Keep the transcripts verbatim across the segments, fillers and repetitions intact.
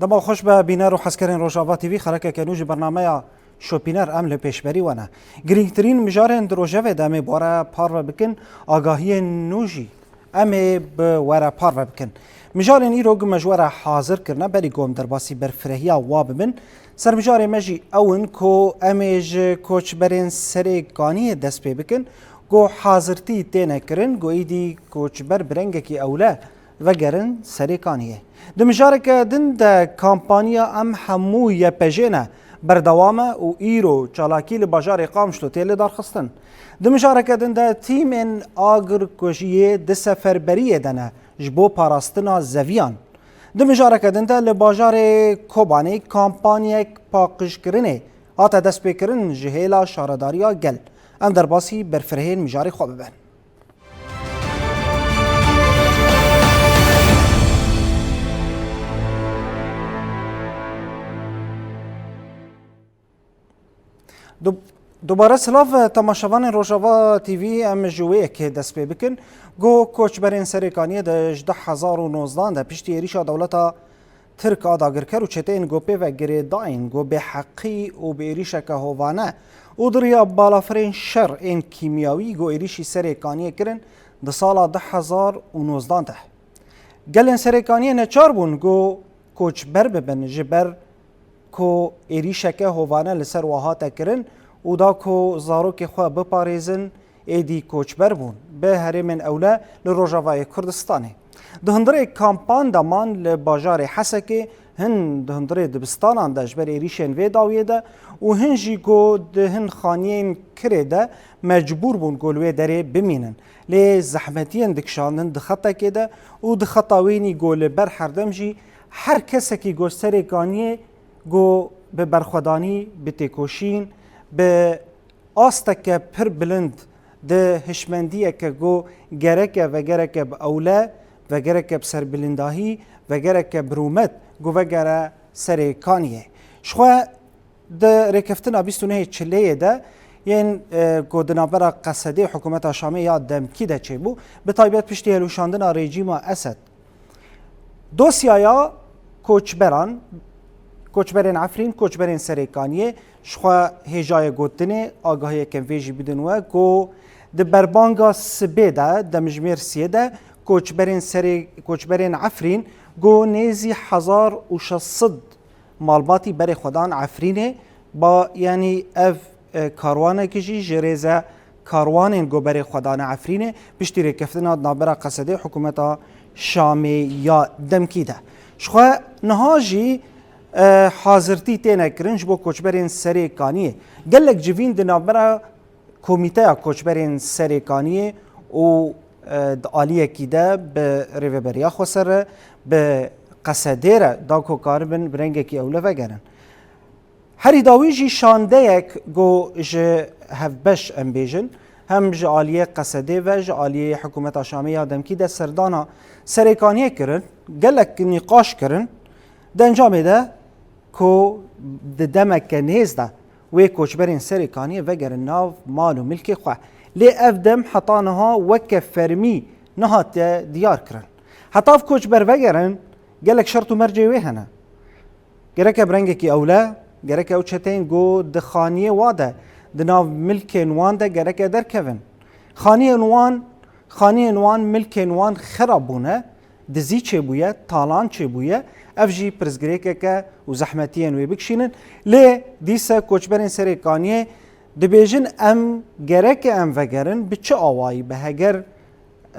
Dema xweş be bîner û hezkerên Rojava T V, xelekeke nû ji bernameya Şopîner em li pêşberî we ne. Girîngtirîn mijarên di rojevê de em ê bi we re parve bikin, agahiyên nû jî em ê bi we re parve bikin. Mijarên îro ku me ji we re hazir kirine, berî ku em derbasî berfirehîya wa bibin, sermijarê me jî ew in ku em ê ji koçberên Serê Kaniyê dest pê bikin, ku hazirtî têne kirin, ku êdî koçber bi rengekî ewle vegerin Serê Kaniyê. Di mijareke din de kampanya Em Hemû YPJ'ê ne berdewam e û îro çalakî li bajarê Qamişlo tê lêdarxistin. Di mijareke din de tîmên agirkujiyê di seferberiyê de ne ji bo parastina zeviyan. Di mijareke din de li bajarê Kobanê kampanyek paqijkirinê hate destpêkirin ji hêla şaredariya gel. Em derbasî berfirehên mijarê xwe bibin. Du-, dubare silav, temaşevanên Rojava T V, em ji wê yekê dest pê bikin. Ku koçberên Serê Kaniyê de ji du hezar û nozdan de piştî êrîşa dewleta Tirk a dagirker û çeteyên ku pê ve girêdayîn ku bêheqî û bi êrîşeke hovane û di riya balafirên şer ên kîmyawî ku êrîşî Serê Kaniyê kirin di sala du hezar û nozdan de. Gelên Serê Kaniyê neçar bûn ku koçber bibin ji ber ku êrîşeke hovane li ser wa hate kirin û da ku zarokê xwe biparêzin, êdî koçber bûn. Bi herêmên ewle li Rojavayê Kurdistanê. Di hundirê kampan de man li bajarê Hesekê, hin di hundirê dibistanan de ji ber êrîşên vê dawiyê de û hin jî ku di hin xaniyên kirê de mecbûr bûn ku li wê derê bimînin. Lê zehmetiyên dikişandin di xetekê de û di xeta wênî ku li ber herdem jî her kesekî ku Serê Kaniyê ku bi berxwedanî, bi têkoşîn, bi asteke pir bilind, di hişmendiyeke ku gereke vegereke bi ewle, vegereke bi serbilindahî, vegereke bi rûmet ku vegere Serê Kaniyê. Ji xwe di rêkeftina bîst û nehê Çileyê de yên, e, ku di navbera Qesedê û hikûmeta Şamê ya demkî de çêbû, bi taybet piştî hilweşandina rejîma Esed, dosyaya koçberan, koçberên Efrîn, koçberên Serê Kaniyê, ji xwe hêjayê gotinê, agahiyeke vê jî bidin we ku di berbanga sibê de, demjimêr siyê de, koçberên Serê, koçberên Efrîn ku nêzî hezar û şeş sed malbatî berê xwe dan Efrînê, ba, yanî ev, e, karwanekî jî ji rêze karwanên ku berê xwe dane Efrînê, piştî rêkeftina di navbera Qesedê hikûmeta Şamê ya demkî de. Ji xwe niha jî, e, hazirtî têne kirin ji bo koçberên Serê Kaniyê. Gelek civîn di navbera Komîteya Koçberên Serê Kaniyê û, e, di aliyekî de bi Rêveberiya Xweser re, bi Qesedê re da ku karibin bi rengekî ewle vegerin. Herî dawî jî şandeyek ku ji hevbeş em bêjin, hem ji aliyê Qesedê ve, ji aliyê hikûmeta Şamê ya demkî de serdana Serê Kaniyê kirin, gelek nîqaş kirin. Di encamê de ku di demeke nêz de wê koçberên Serê Kaniyê vegerin nav mal û milkê xwe. Lê ev dem heta niha weke fermî nehatiye diyar kirin. Heta ev koçber vegerin, gelek şert û mercê wê hene. Gereke bi rengekî ewle, gereke ew çeteyên ku di xaniyê wa de, di nav milkên wan de gereke derkevin. Xaniyên wan, xaniyên wan, milkên wan xerab bûne, dizî çêbûye, talan çêbûye, ev jî pirsgirêkeke û zehmetiyên wê bikişînin. Lê dîse koçberên Serê Kaniyê dibêjin, em gereke em vegerin, bi çi awayî be? Heger,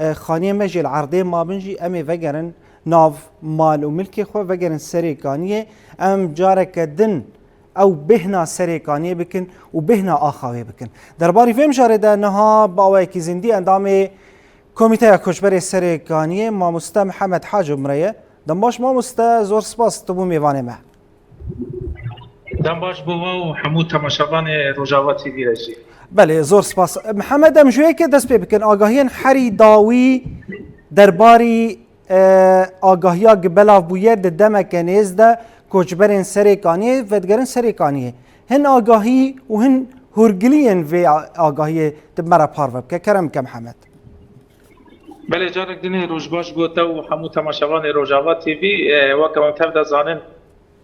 e, xaniyê me jî li erdê mabin jî, em ê vegerin nav mal û milkê xwe, vegerin Serê Kaniyê, em careke din ew bêhna Serê Kaniyê bikin û bêhna axa wê bikin. Derbarî vê mijarê de niha bi awayekî zindî endamê Komîteya Koçberê Serê Kaniyê, mamoste Mihemed Haco bi me re ye. Dem baş mamoste, zor spas tu bû mêvanê me. Dem baş bo we û hemû temaşevanê Rojava T V re jî. Belê, zor spas. Mihemed, em ji wê yekê dest pê bikin. Agahiyên herî dawî derbarî, e, agahiya gi belav bûye di demeke nêz de koçberên Serê Kaniyê vedigerin Serê Kaniyê. Hin agahî û hin hûrgiliyên vê a-, agahiyê tu bi me re parve bike. Kerem bike Mihemed. Belê, carek dinê roj baş bo te û hemû temaşevanê Rojava T V. E, weke em tev de zanin,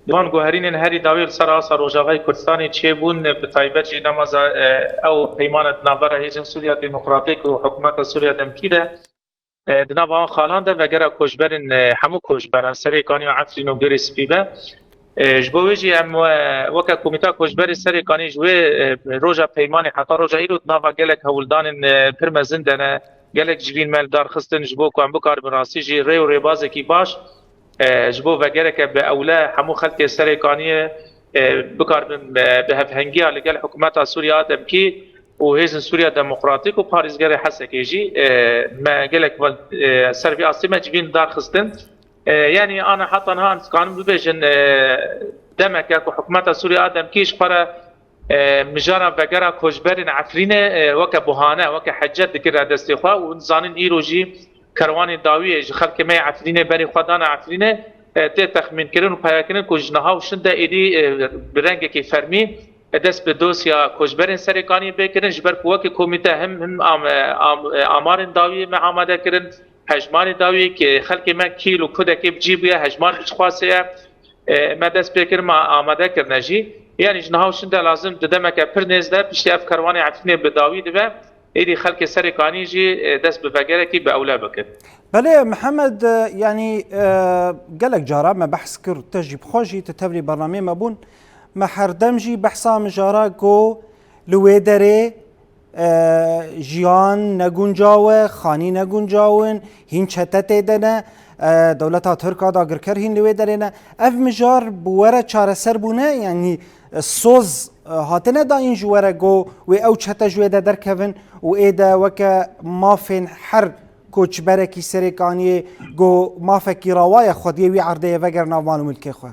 Van guherînên herî dawî li ser asa Rojavayê Kurdistanê çêbûn, bi taybet jî nemaza, e, ew peymana di navbera Hêzên Sûriya Demokratîk û Hikûmeta Sûriya Demkî de, e, di nava wan xalan de vegera koçberên, e, hemû koçberan Serêkanî û Efrîn û Girê Spî be. E, ji bo wê jî em, e, weke Komîta Koçberê Serêkanî ji wê, e, roja peymanê heta roja îro di nava gelek hewldanên, e, pir mezin de ne. Gelek civîn me li dar xistin ji bo ku em bikaribin rastî jî rê û rêbazekî baş, e, ji bo vegereke bi ewle hemû xelkê Serêkaniyê, e, bikaribin, e, bi hevhengiya li gel hikûmeta Sûriya Demkî û Hêzên Sûriya Demokratîk û parêzgerê Hesekê jî, e, me gelek val-, e, ser vî astê me civîn dar xistin. E, yanî ana heta niha em dikarin bibêjin, e, demeke ku hikûmeta Sûriya Demkî ji xwe re, e, mijara vegera koçberên Efrînê, e, weke buhane, weke hecet dikire destê xwe û dizanin îro jî kerwanên dawiyê ji xelkê me yê Efrînê berê xwe dane Efrînê, e, tê texmînkirin û peyakirin ku ji niha û şin de êdî, e, bi rengekî fermî, e, dest bi dosya koçberên Serêkaniyê bê kirin, ji ber ku wekî komîte him, him am-, am-, amarên dawiyê me amade kirin, hejmarê dawiyê ku xelkê me kî li ku dekê bi cî bûye, hejmar bi çi xwasê ye, e, me dest pê kir, me amade kirine jî. Yanî ji niha û şin de lazim di demeke pir nêz de piştî ev kerwanê Efrînê bi dawî dibe, êdî xelkê Serêkanî jî, e, dest bi vegerekî bi ewle bikin. Belê Mihemed, e, yanî, e, gelek cara me behs kir, te jî bi xwe jî tu tevlî bernameyê me bûn. Me herdem jî behsa mijara ku li wê derê, e, jiyan ne guncaw e, xanî ne guncaw in, hîn çete tê de ne, e, dewleta Tirk a dagirker hîn li wê derê ne. Ev mijar bi we re çareser bûne, yanî, e, soz, e, hatine dayîn ji we re ku wê ew çete ji wê de derkevin û ê de weke mafên her koçberekî Serêkaniyê ku mafekî rawa ye xwediyê wî erdê ye veger nav mal û milkê xwe?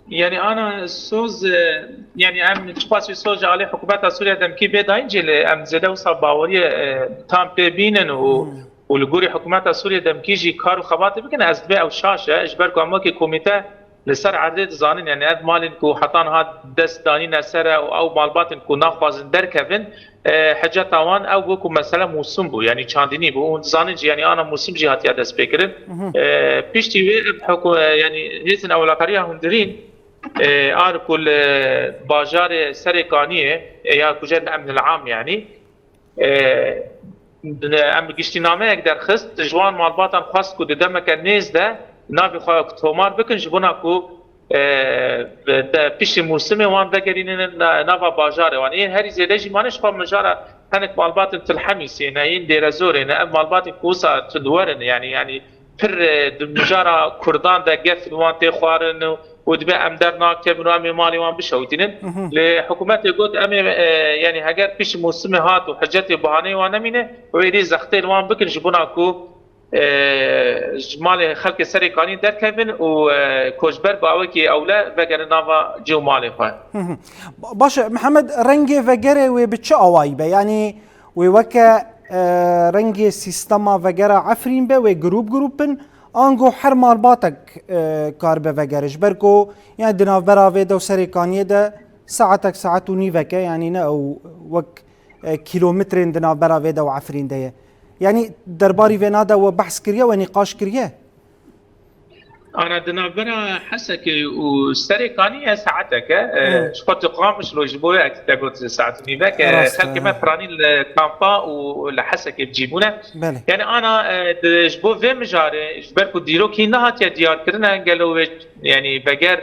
Yanî ana soz, e, yanî em çiqasî soz ji alî hikûmeta Sûriya Demkî bê dayîn jî lê em zêde wisa baweriyê, e, tam pê bînin û, Hmm. û li gorî hikûmeta Sûriya Demkî jî kar û xebatê bikin, ez dibê ew şaş e. Ji ber ku em wekî komîte li ser erdê dizanin, yanî ev malên ku heta niha dest danîne ser e û ew malbatên ku naxwazin derkevin, e, heceta wan ew bû ku mesela mûsim bû, yanî çandinî bû. Hûn dizanin jî, yanî ana mûsim jî hatiye destpêkirin. Mhm. E, piştî wê ev hikû-, e, yanî hêzên ewlekariya hundirîn, e, a ku li bajarê Serê Kaniyê, e, ya ku jê dibin Emnil Am, yanî, e, em giştînameyek derxist, ji wan malbatan xwest ku di demeke nêz de navê xwe tomar bikin, ji bona ku e, de piştî mûsimê wan vegerînin na-, nava bajarê wan. Yên herî zêde jî mane ji xwe mijara hinek malbatên Til Hemîsê ne, yên Dêrezorê ne, ev malbatên ku wisa tu diwerin, yanî, yanî pir, e, di mijara Kurdan de gef li wan tê xwarin û, û dibê em dernakevin û em ê malê wan bişewitînin. Mhm. Lê hikûmetê got, em ê, e, yanî heger piştî mûsimê hat û hicetê bihaneyê wan nemîne, wê dî zextê li wan bikin ji bona ku e, ji malê xelkê Serê Kanî derkevin û, e, koçber bi awekî ewle vegerin nava cih û malê xwe. Hı hı. Ba-, baş e, Mihemed, rengê vegerê wê bi çi awayî be? Yanî wê weke, e, rengê sîstema vegera Efrîn be, wê grûp grûp bin, ango her malbatek, e, karibe vegere? Ji ber ku, yanî di navbera vê de û Serê Kaniyê de saetek, saet û nîvek e, yanî ne ew wek e, kîlometrên di navbera vê de û Efrîn de ye. Yanî derbarî vêna de we behs kiriye, we nîqaş kiriye? Ana di navbera Hesekê û Serê Kaniyê saetek e, e, Hı. ji xwe tu Qamişlo ji bo yek te got saet û nîvek, e, Rast e. Xelkê me piranî li kampa û li Hesekê bi cî bûne. Belê. Yanî ana, e, di, ji bo vê mijarê, ji ber ku dîrokî nehatiye diyarkirine, gelo wê, yanî veger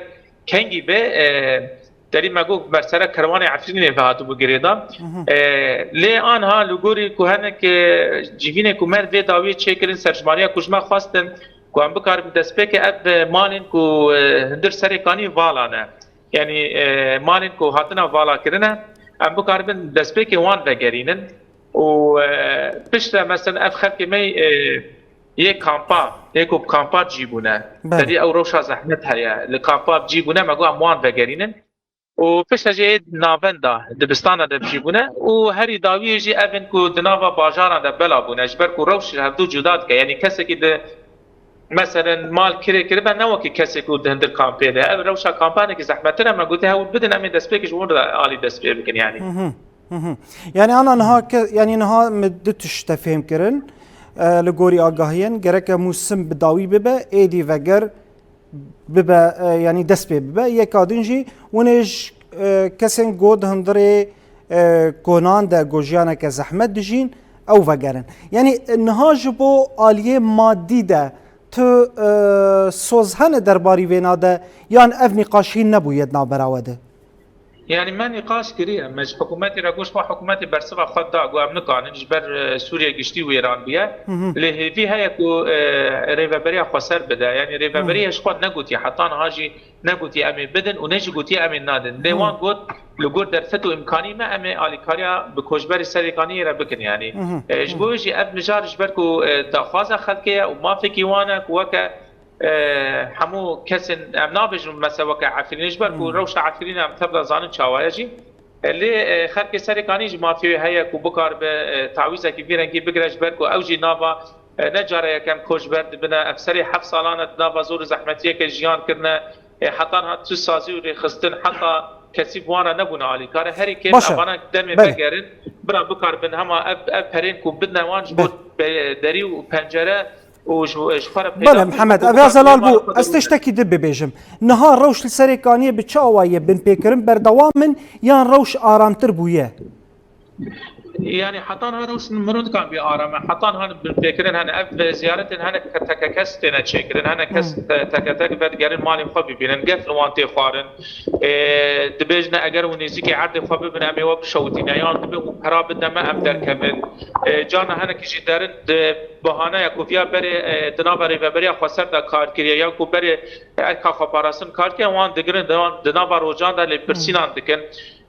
kengî be, e, Derî me got, bersere kerwanê Efrînê ve hatibû girêdan. Mhm. E, lê anha li gorî ku hinek, e, civînê ku me vê dawiyê çêkirin, serjimariya ku ji me xwestin ku em bikaribin destpêkê ev, e, malên ku, e, hundir Serê Kanî vala ne. Yanî, e, malên ku hatina vala kirine, em bikaribin destpêkê wan vegerînin. Û, e, piştre, mesela, ev xelkê me, e, yê kampa, yê ku bi kampa cî bûne. Belê. Derî ew rewşa zehmet heye. Li kampa bi cî bûne, me got em wan vegerînin. Û piştre jî ê navenda dibistana de bi cî bûne. Û herî dawiyê jî ev in ku di nava bajaran de bela bûne. Ji ber ku rewş ji hevdu cuda dike. Yanî kesekî di, meselen, mal kirê kiribe ne wekî kesê ku di hundir kampê de. Ev rewşa kampanekî zehmettir e. Me gotiye hewl bidin, em ê destpêkê ji wir de alî dest pê bikin yanî. Hı hı. Hı hı. Yanî ana niha ke-, yanî niha min du tişt te fêm kirin. E, li gorî agahiyên, gereke mûsim bi dawî bibe, êdî veger bibe, e, yanî dest pê bibe. Yeka din jî hûn ê ji, e, kesên ku di hundirê, e, konan de ku jiyaneke zehmet dijîn, ew vegerin. Yanî, e, niha ji bo aliyê madî de tu, e, soz hene derbarî vêna de, yan ev nîqaş hîn nebûye di navbera we de? Yanî me nîqaş kiriye, me ji hikûmetê re got, ji xwe hikûmetê bersiva xwe da, got em nikarin, ji ber, e, Sûriye giştî wêran bûye. Hı hı. Lê hêvî heye ku, e, rêveberiya xweser bide. Yanî rêveberiya Hı. ji xwe negotiye, heta niha jî negotiye em ê bidin û ne jî gotiye em ê nadin. Lê Hı. wan got, li gor derfet û îmkanî me em ê alîkariya bi koçberê Serêkaniyê re bikin. Yanî, Hı hı. e, ji Hı. bo wê jî ev mijar ji ber ku, e, daxwaza xelkê ye û mafekî wan e ku weke e, hemû kesên, em nabêjin mesela weke Efrînê, ji ber ku Hmm. rewşa Efrînê em tev de zanin çawa ye jî. E, lê, e, xelkê Serêkanî jî mafê wê heye ku bikaribe, e, tawîzekî vî rengî bigire, ji ber ku ew jî nava, e, ne cara yekem koçber dibine, em serê heft salan e di nava zor û zehmetiyeke jiyan kirine, e, heta niha tu sazî û rêxistin, heta kesî bi wan re nebûne alîkar e. Herî kêm Baş e. evana demê Belê. vegerin, bira bikaribin hema ev, ev perên ku bidine wan ji bo Belê. be-, derî û pencere û ji, ji xwe re Belê, peyda Mihemed, ev ya zelal bû. Ez tiştekî din bibêjim. Niha rewş li Serêkaniyê bi çi awayî ye binpêkirin? Berdewam in yan rewş aramtir bûye? Yani heta niha rewş mirin dikan bî arame. Heta niha binpêkirin, hani ev ziyaretên hani teke kes têne çêkirin, hani kes Hmm. te-, teke tek vedigerin malên xwe bibînin. Gef li wan tê xwarin. Ê, dibêjine eger hûn nêzîkî erdê xwe bibin, em ê we bişewitîne. Yan dibê hûn pera bidine me, em Hmm. derkevin. Ê, carna hinekî jî derin di bahaneya ku viya berê, e, di nava Rêveberiya Xweser de kar kiriye, ya ku berê erka xweparastin kar kiriye, wan digirin di, di nava rojan de lêpirsînan dikin.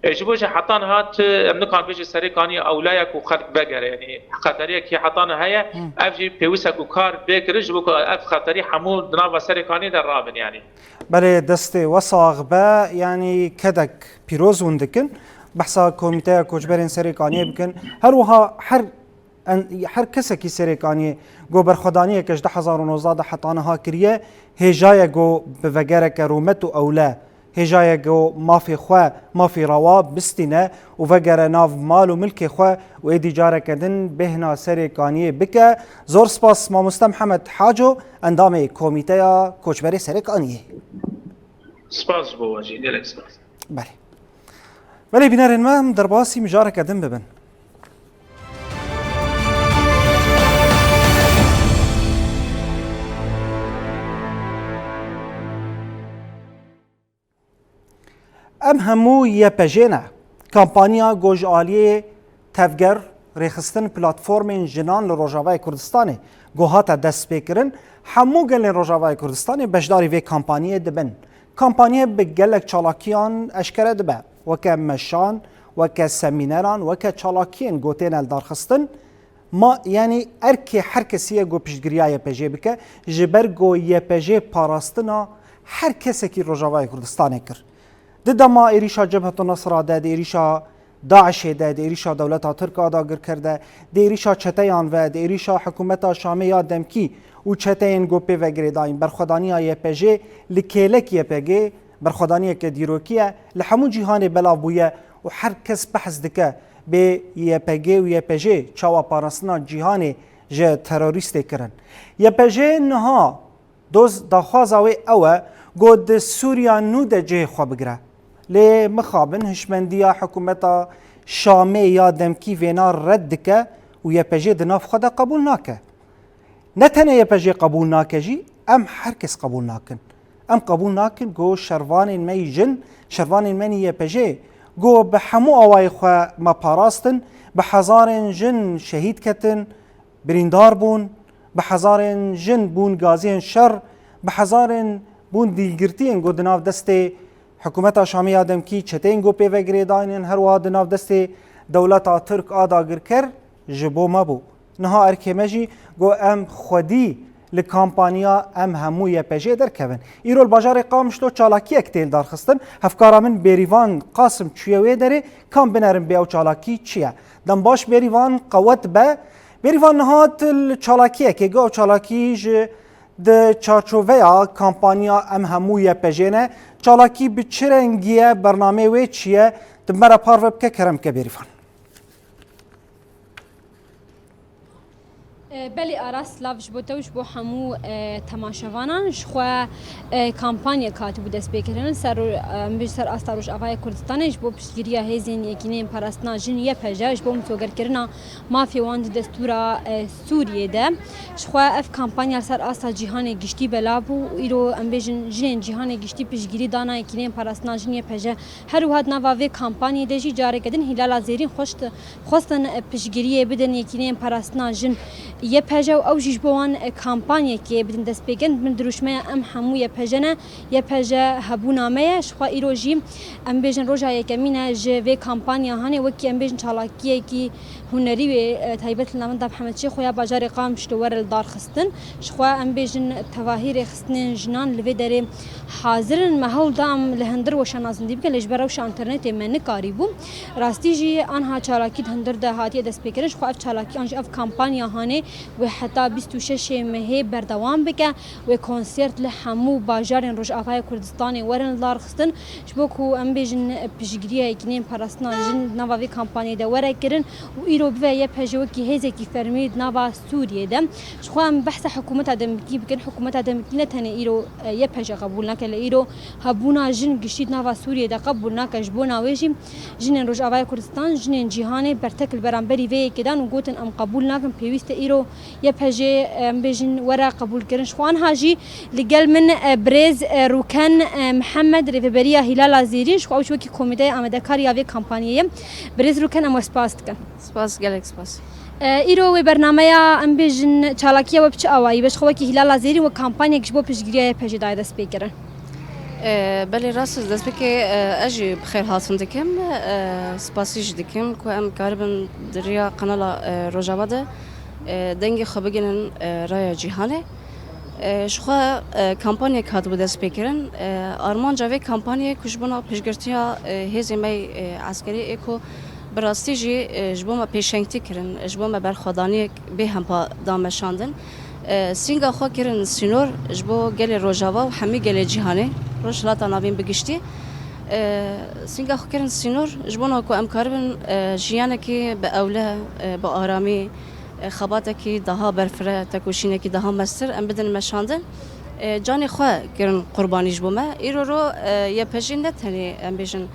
E, ji bo jî heta niha ti, em nikan bêjin Serêkanî ewleya ku xelk vegere, yanî xeteriyekî heta niha heye, Hmm. ev jî pêwîst e ku kar bê kirin, ji bo ku ev xeterî hemû di nava Serêkanî de rabin, yanî. Belê, destê we sax be, yanî kedek pîroz hûn dikin. Behsa Komîteya Koçberên Serêkaniyê bikin. Her wiha her En-, her kesekî Serêkaniyê ku berxwedaniyeke ji du hezar û nozdeh de heta niha kiriye, hêja ye ku bi vegereke rûmet û ewle, hêja ye ku mafê xwe, mafê rewa bistîne û vegere nav mal û milkê xwe û êdî careke din bêhna Serêkaniyê bike. Zor spas Mamoste Mihemed Haco, endamê Komîteya Koçberê Serêkaniyê. Spas ji bo we jî, gelek spas. Belê. Belê bînerên me, em derbasî mijareke din bibin. Em hemû Y P J ne. Kampanya ku ji aliyê Tevger, Rêxistin Platformên Jinan li Rojavayê Kurdistanê ku hate destpêkirin, hemû gelên Rojavayê Kurdistanê beşdarî vê kampanyê dibin. Kampanye bi gelek çalakiyan eşkere dibe, weke meşan, weke semîneran, weke çalakiyên ku têne lidarxistin. Ma, yanî erkê her kesî ye ku piştgiriya Y P J bike, ji ber ku Y P J parastina her kesekî Rojavayê Kurdistanê kir. Di dema êrîşa Cebhetu Nusra de, di êrîşa DAIŞê de, di êrîşa dewleta Tirk a dagirker de, di êrîşa çeteyan ve, di êrîşa hikûmeta Şamê ya demkî û çeteyên ku pê ve girêdayîn, berxwedaniya Y P J li kêlek Y P G berxwedaniyeke dîrokî ye, li hemû cîhanê belav bûye û her kes behs dike bê Y P G û Y P J çawa parastina cîhanê ji terorîstê kirin. Y P J niha Doz daxwaza wê ew e ku di Sûriya nû de cihê xwe bigire. Lê mixabin hişmendiya hikûmeta Şamê ya demkî vêna red dike û Y P J di nav xwe de qebûl nake. Ne tenê Y P J qebûl nake jî, em her kes qebûl nakin. Em qebûl nakin ku şervanên me yî jin, şervanên me nî Y P J, ku bi hemû awayê xwe me parastin, bi hezarên jin şehîd ketin, birîndar bûn, bi hezarên jin bûn gaziyên şer, bi hezarên bûn dîlgirtiyên ku di nav destê hikûmeta Şamê ya demkî, çeteyên ku pê ve girêdayîn, yên her wiha di nav destê dewleta Tirk a dagirker ji bo me bû. Niha erkê me jî ku em xwedî li kampanya Em Hemû Y P J derkevin. Îro li bajarê Qamişlo çalakiyek tê lidarxistin. Hevkara min Bêrîvan Qasim çûye wê derê, kam binerin bê ew çalakî çi ye? Dem baş Bêrîvan, qewet be. Bêrîvan, niha tu li çalakiyekê, ew çalakî ji di çarçoveya kampanya Em Hemû Y P J ne. Çalakî bi çi rengî ye, bernameyê wê çi ye? Tu bi me re parve bike, kerem bike Bêrîvan. Belê Aras, silav ji bo te û ji bo hemû, e, temaşevanan. Ji xwe, e, kampanyek hatibû destpêkirin ser ro-, e, em bêjin ser asta Rojavayê Kurdistanê ji bo piştgiriya hêzên Yekîneyên Parastina Jin Y P J ji bo misogerkirina mafê wan di destûra, e, Sûriyê de. Ji xwe ev kampanya li ser asta cîhanê giştî belav bû û îro em bêjin jinên cîhanê giştî piştgirî dana Yekîneyên Parastina Jin Y P J. Her wiha di nava vê kampanyê de jî careke din Hîlala Zêrîn xweşt-, xwestin piştgiriyê bidin Yekîneyên Parastina Jin Y P J û ew jî ji bo wan kampanyekê bidin destpêkirin. Di bin dirûşmeya Em Hemû Y P J ne, Y P J hebûna me ye. Ji xwe îro jî em bêjin roja yekemîn e ji vê kampanya hanê, wekî em bêjin çalakiyekî hunerî wê, e, taybet li navenda Mihemed Şêxo ya bajarê Qamişlo were li dar xistin. Ji xwe em bêjin tevahî rêxistinên jinan li vê derê hazir in. Me hewl da em li hundir weşana zindî bikin, lê ji ber rewşa înternetê me nikarîbû. Rastî jî anha çalakî di hundir de hatiye destpêkirin. Ji xwe ev çalakî an jî ev kampanya hanê wê heta bîst û şeşê mehê berdewam bike. Wê konsert li hemû bajarên Rojavayê Kurdistanê werin li dar xistin. Ji bo ku em bêjin piştgiriya Yekîneyên Parastina Jin di nava vê kampanyê de were kirin û îro bibe Y P J wekî hêzekî fermî di nava Sûriyê de. Ji xwe em behsa hikûmeta demikî bikin. Hikûmeta demikî ne tenê îro, e, Y P J qebûl nake, lê îro hebûna jin giştî di nava Sûriyê de qebûl nake. Ji bona wê jî jinên Rojavayê Kurdistan, jinên cîhanê bertek li beramberî vê yekê dan û gotin, em qebûl nakin, pêwîst e îro Y P J, em bêjin, were qebûlkirin. Ji xwe anha jî li gel min, e, birêz, e, Rûken, e, Mihemed, rêveberiya Hîlala Zêrîn, ji xwe ew jî wekî komîteya amadekar ya vê kampanyê ye. Birêz Rûken, em we spas dikin. Spas, gelek spas. E, îro wê bernameya, em bêjin, çalakiya we bi çi awayî be? Ji xwe wekî Hîlala Zêrîn we kampanyek ji bo piştgiriya Y P J daye destpêkirin. E, belê rast e, destpêkê, e, ez jî bi xêr hatin dikim, e, spasî jî dikim ku em karibin di riya kanala, e, Rojava de, e, dengê xwe bigihînin, e, raya cîhanê. E, ji xwe, e, kampanyek hatibû destpêkirin. E, armanca vê kampanyê ku ji bona piştgirtiya, e, hêzên me, e, eskerî ê ku bi rastî jî, e, ji bo me pêşengtî kirin, ji bo me berxwedaniyek bêhempa da meşandin. E, sînga xwe kirin sînor ji bo gelê Rojava û hemî gelê cîhanê, Rojhilata Navîn bi giştî. E, sînga xwe kirin sînor ji bona ku em karibin, e, jiyanekî bi ewle, e, bi aramî, e, xebatekî daha berfireh, tekoşînekî daha mestir em bidin meşandin. E, canê xwe kirin qurbanî ji bo me. Îro ro, e, Y P J ne tenê, em bêjin,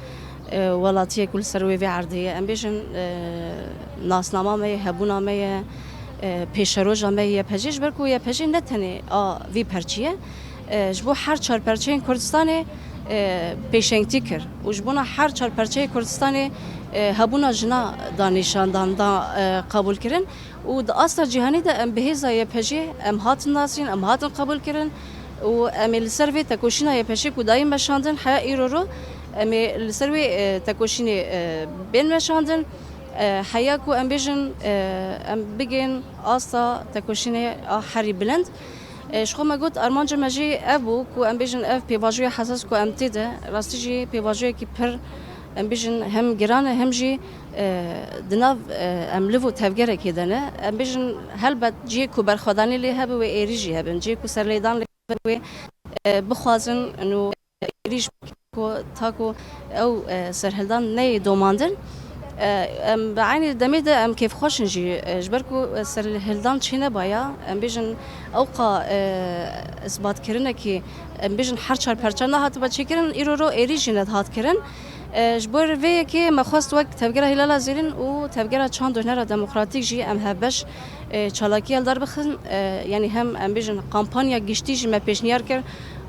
e, welatiyek ku li ser wê vê erdê ye. Em bêjin, e, nasnama me ye, hebûna me ye, e, pêşeroja me ye Y P J. Ji ber ku Y P J ne tenê a vî perçî ye. E, ji bo her çar perçeyên Kurdistanê, e, pêşengtî kir û ji bona her çar perçeyê Kurdistanê, e, hebûna jina da nîşandan, da, e, qebûl kirin. Û di asta cîhanî de em bi hêza Y P J em hatin nasîn, em hatin qebûlkirin û em ê li ser vê tekoşîna Y P J ku dayî meşandin, heya îro ro em ê li ser wê, e, tekoşînê, e, bên meşandin. E, heya ku em bêjin, e, em bigên asta tekoşînê a herî bilind. E, ji xwe me got, armanca me jî ev bû ku em bêjin ev pêvajoya hesas ku em tê de, rastî jî pêvajoyekî pir, em bêjin hem giran e hem jî, e, di nav, e, em liv û tevgerekê de ne. Em bêjin helbet cihê ku berxwedanî lê hebe wê êrî jî hebin, cihê ku serlêdan lê hebe wê, e, bixwazin û êrîş ku ta ku ew, e, serhildan neyê domandin. E, em bi eynî demê de em kêfxweş in jî, e, ji ber ku, e, serhildan çênebaya, em bêjin ewqa, e, isbatkirinekî, em bêjin her çar perçe nehatibe çêkirin, îro ro êrî jî nedihat kirin. E, ji bo vê yekê me xwest wek Tevgera Hîlala Zêrîn û Tevgera Çand û Hunera Demokratîk jî em hevbeş, e, çalakiya li dar bixin, e, yanî hem em bêjin kampanya giştî jî me pêşniyar kir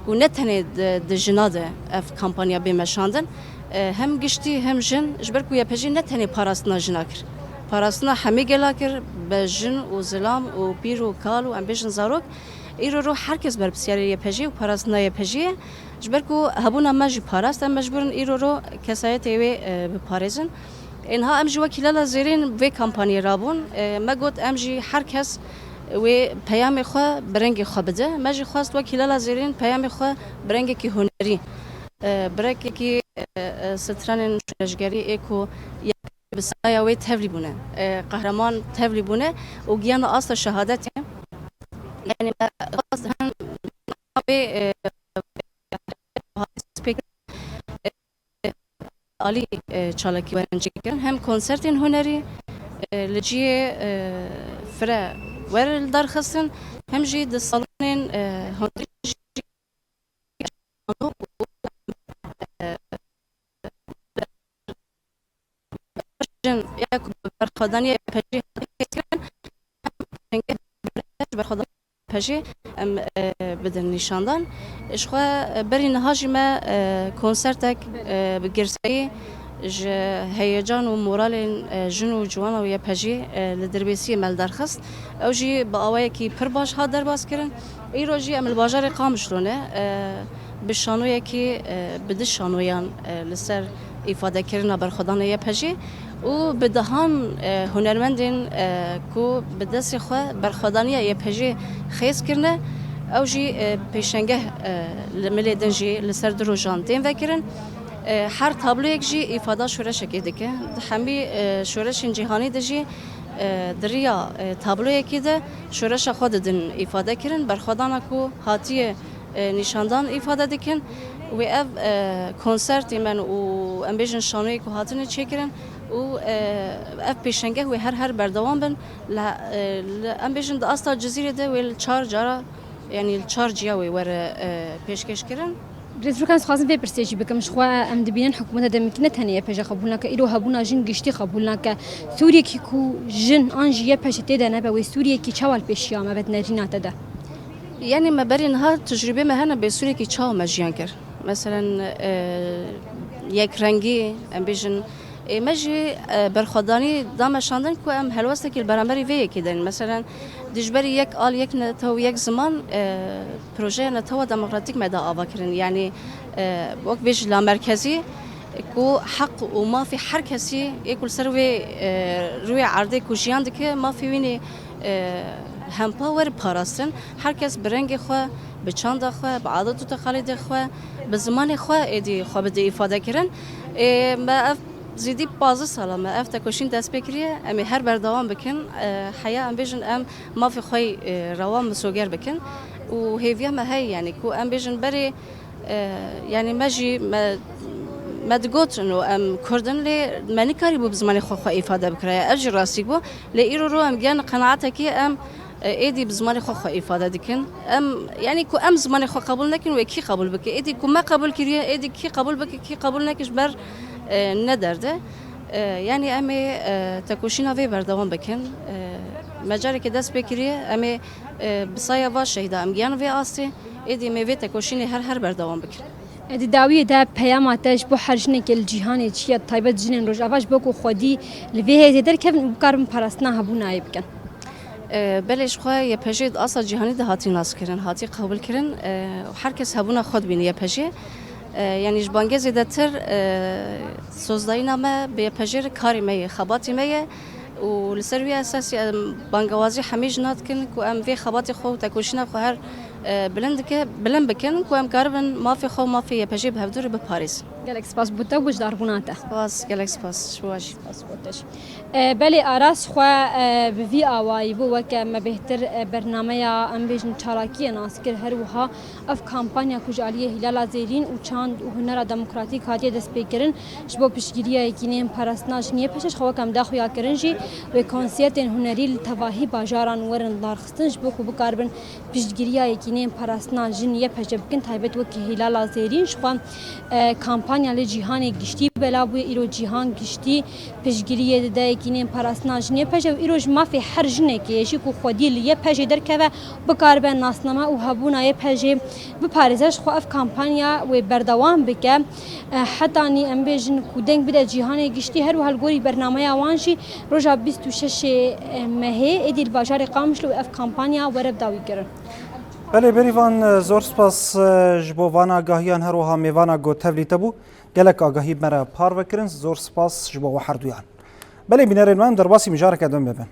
ku ne tenê di, di jina de ev kampanya bê meşandin, e, hem giştî hem jin, ji ber ku Y P J ne tenê parastina jina kir, parastina hemî gela kir, be jin û zilam û pîr û kal û em bêjin zarok, îro ro her kes berpirsiyarê Y P J û parastina Y P J ye. Ji ber ku hebûna me jî parast, em mecbûr in îro ro kesayetê wê, e, biparêzin. Ê niha em jî wekî Hîlala Zêrîn vê kampanyê rabûn. E, me got em jî her kes wê peyamê xwe bi rengê xwe bide. Me jî xwest wekî Hîlala Zêrîn peyamê xwe bi rengekî hunerî, e, bi rengekî, e, e, stranên şoreşgerî ê ku bi saya wê tevlî bûne. E, qehreman tevlî bûne û giyana asta şehadetê. Yanî me xwest hin wê, e, alî, e, çalakî werin çêkirin. Hem konsertên hunerî, e, li cihê, e, fire were li dar xistin, hem jî di salonên, e, hundirî jî, e, jin ya ku bi berxwedaniya Y P G hatin xêzkirin, berxwedaniya Y P G em, e, bidin nîşandan. Ji xwe, e, berî niha jî me, e, konsertek, e, bi girseyî ji heyecan û moralên, e, jin û ciwana Y P G, e, li Dirbêsiyê me li dar xist. Ew jî bi awayekî pir baş hat derbas kirin. Îro jî em li bajarê Qamişlo ne, e, bi şanoyekî, e, bi du şanoyan, e, li ser îfadekirina berxwedana Y P G û bi dehan, e, hunermendên, e, ku bi destê xwe berxwedaniya Y P G xêz kirine, ew jî, e, pêşengeh, e, li milê din jî li ser du rojan tên vekirin. E, her tabloyek jî îfada şoreşekê dike. Di hemî, e, şoreşên cîhanî de jî, e, di riya, e, tabloyekê de şoreşa xwe didin îfade kirin. Berxwedana ku hatiye, e, nîşandan îfade dikin. Wê ev, e, konsertê me û em bêjin şanoyê ku hatine çêkirin û, e, ev pêşengeh wê her her berdewam bin. Li, e, li, em bêjin di asta Cizîrê de wê li çar cara, yanî li çar ciya wê were, e, pêşkêş kirin. Birêz Furkan, ez xwazim vê pirsê jî bikim. Ji xwe em dibînin hikûmeta demikî ne tenê Y P G qebûl nake, îro hebûna jin giştî qebûl nake. Sûriyekî ku jin an jî Y P G tê de nebe, wê Sûriyekî çawa li pêşiya me be di nerîna te de? Yanî me berî niha tecrûbê me hene bê Sûriyekî çawa me jiyan kir. Meselen, e, yekrengî, em bêjin, ê me jî, e, berxwedanî da meşandin ku em helwestekî li beramberî vê yekê derin. Meselen, dijberî yek al, yek netew, yek ziman, e, projeya netewa demokratîk me da ava kirin. Yanî, e, wek bêjî lamerkezî, ku heq û mafê her kesî yê ku li ser wê, e, rûyê erdê ku jiyan dike, mafê wî nê, e, hempa were parastin. Her kes bi rengê xwe, bi çanda xwe, bi adet û teqalîdê xwe, bi zimanê xwe êdî xwe bide îfade kirin. Ê, me ev zîdî pazdeh sala me ev tekoşîn dest pê kiriye. Em ê her berdewam bikin. E, heya em bêjin em mafê xwe yî, e, rewa misoger bikin. Û hêviya me heye, yanî ku em bêjin berê, e, yanî me jî, me, me digot, no, em Kurd in, lê me nikarîbû bi zimanê xwe xwe îfade bikiraya. Ev jî rastî bû. Lê îro ro em gihane qenaetekê em, e, êdî bi zimanê xwe xwe îfade dikin. Em, yanî ku em zimanê xwe qebûl nekin, wê kî qebûl bike? Êdî ku me qebûl kiriye, êdî kî qebûl bike, kî qebûl neke, ji ber, e, ne derde. E, yanî em ê, e, tekoşîna vê berdewam bikin. E, me careke dest pê kiriye, em ê, e, bi saya va şehîda em giyan vê astê. Êdî em ê vê tekoşînê her her berdewam bikin. E, di dawiyê de peyama te ji bo her jinekê li cîhanê çi ye, taybet jinên Rojava, ji bo ku xwedî li vê hêzê derkevin û bikaribin parastina hebûnayê bikin? E, belê, ji xwe Y P G di asta cîhanî de hatî naskirin, hatî qebûlkirin, e, û her kes hebûna xwe dibîne Y P G. E, yanî ji bangê zêdetir, e, sozdayîna me bi Y P G re karê me ye, xebatê me ye û li ser wî esasî em bangewazî hemî jina dikin ku em vê xebatê xwe û tekoşîna xwe her, e, bilind dike, bilind bikin ku em karibin mafê xwe û mafê Y P G bi hevdû re biparêzin. Gelek spas bo te û guhdarbûna te. Spas, gelek spas ji bo we jî. Spas bo te jî. E, belê, Aras xwe, e, bi vî awayî bû, weke me bêhtir, e, bernameya, em bêjin, çalakiyê nas kir. Her wiha ev kampanya ku ji aliyê Hîlala Zêrîn û Çand û Hunera Demokratîk hatiye destpêkirin, ji bo piştgiriya yekîneyên parastina jin Y P G, ji xwe weke em daxuya kirin jî, wê konsertên hunerî li tevahî bajaran werin darxistin, ji bo ku bikaribin piştgiriya yekîneyên parastina jin Y P G bikin, taybet wekî Hîlala Zêrîn. Ji xwe, e, kampanya li cîhanê giştî belav bûye, îro cîhan giştî piştgiriyê dide yekîneyên parastina jin Y P G û îro ji mafê her jinekê ye jî ku xwedî li Y P G derkeve, bikaribe nasname û hebûna Y P G biparêze. Ji xwe ev kampanya wê berdewam bike, e, hetanî, em bêjin, ku deng bide cîhanê giştî. Her wiha li gorî bernameya wan jî roja bîst û şeş mehê êdî li bajarê Qamişlo wê ev kampanya were bidawîkirin. Belê, Berivan, zor spas, e, ji bo van agahiyan, her wiha mêvana ku tevlî te bû. Gelek agahî me re parve kirin, zor spas ji bo we herduyan. Belê, bînerên me, em derbasî mijareke din bibin.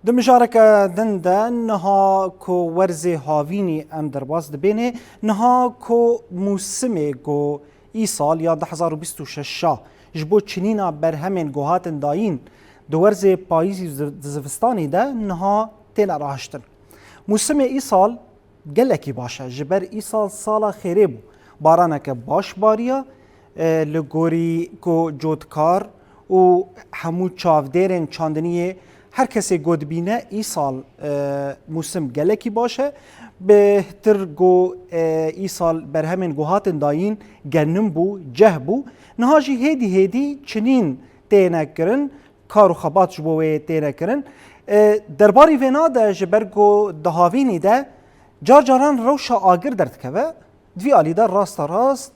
Di mijareke din de niha ku werzê havînî em derbas dibênê, niha ku mûsimê ku îsal ya du hezar û bîst û şeş a ji bo çinîna berhemên ku hatin dayîn di werzê payîzî û zi-, zivistanê de niha têne rahiştin. Mûsimê îsal Gelekî baş e. Ji ber îsal sala xêrê bû. Baraneke baş bariya, e, li gorî ku cotkar û hemû çavdêrên çandiniyê her kesê ku dibîne îsal, e, mûsim gelekî baş e. Bêhtir ku, e, îsal berhemên ku hatin dayîn genim bû, ceh bû. Niha jî hêdî hêdî çinîn têne kirin. Kar û xebat ji bo wê têne kirin. E, derbarî vêna de ji ber ku di havînî de car caran rewşa agir derdikeve, di vî alî de rasta rast